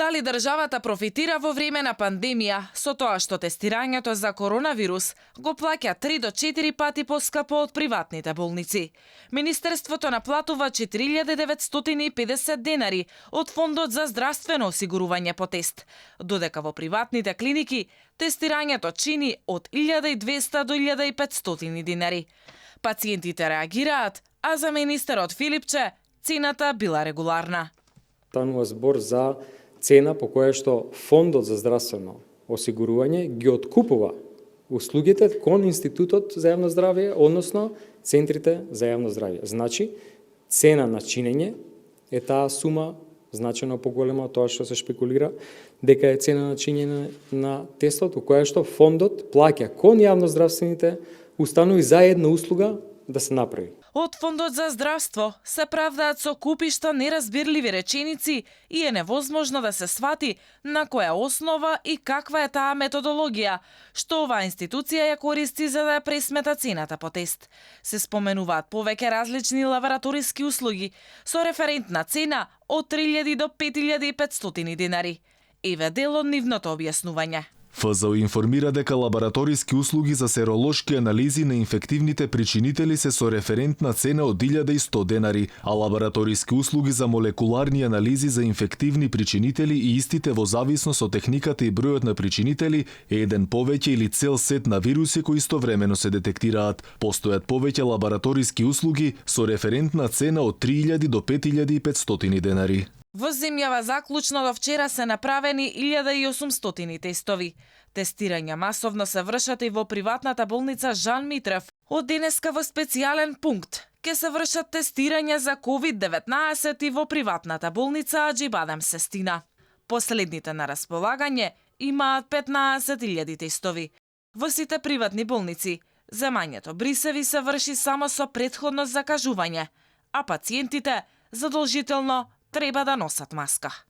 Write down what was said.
Дали државата профитира во време на пандемија со тоа што тестирањето за коронавирус го плаќа 3 до 4 пати поскапо од приватните болници? Министерството наплатува 4950 денари од Фондот за здравствено осигурување по тест, додека во приватните клиники тестирањето чини од 1200 до 1500 денари. Пациентите реагираат, а за министерот Филипче цената била регуларна. Станува збор за цена по која што Фондот за здравствено осигурување ги откупува услугите кон Институтот за јавно здравје, односно центрите за јавно здравје. Значи, цена на чинење е таа сума значено поголема од тоа што се шпекулира, дека е цена на чинење на тестот, во која што Фондот плаќа кон јавно здравствените установи за една услуга да се направи. Од Фондот за здравство се правдаат со купишта неразбирливи реченици и е невозможно да се свати на која основа и каква е таа методологија, што оваа институција ја користи за да ја пресмета цената по тест. Се споменуваат повеќе различни лабораториски услуги со референтна цена од 3000 до 5500 денари. Еве дел од нивното објаснување. ФЗО информира дека лабораториски услуги за серолошки анализи на инфективните причинители се со референтна цена од 1100 денари, а лабораториски услуги за молекуларни анализи за инфективни причинители и истите во зависност од техниката и бројот на причинители е еден повеќе или цел сет на вируси кои истовремено се детектираат. Постојат повеќе лабораториски услуги со референтна цена од 3000 до 5500 денари. Во земјава заклучно до вчера се направени 1800 тестови. Тестирања масовно се вршат и во приватната болница Жан Митрев. Од денеска во специјален пункт ќе се вршат тестирања за COVID-19 и во приватната болница Аџибадем Сестина. Последните на располагање имаат 15.000 тестови. Во сите приватни болници земањето брисеви се врши само со претходно закажување, а пациентите задолжително треба да носат маска.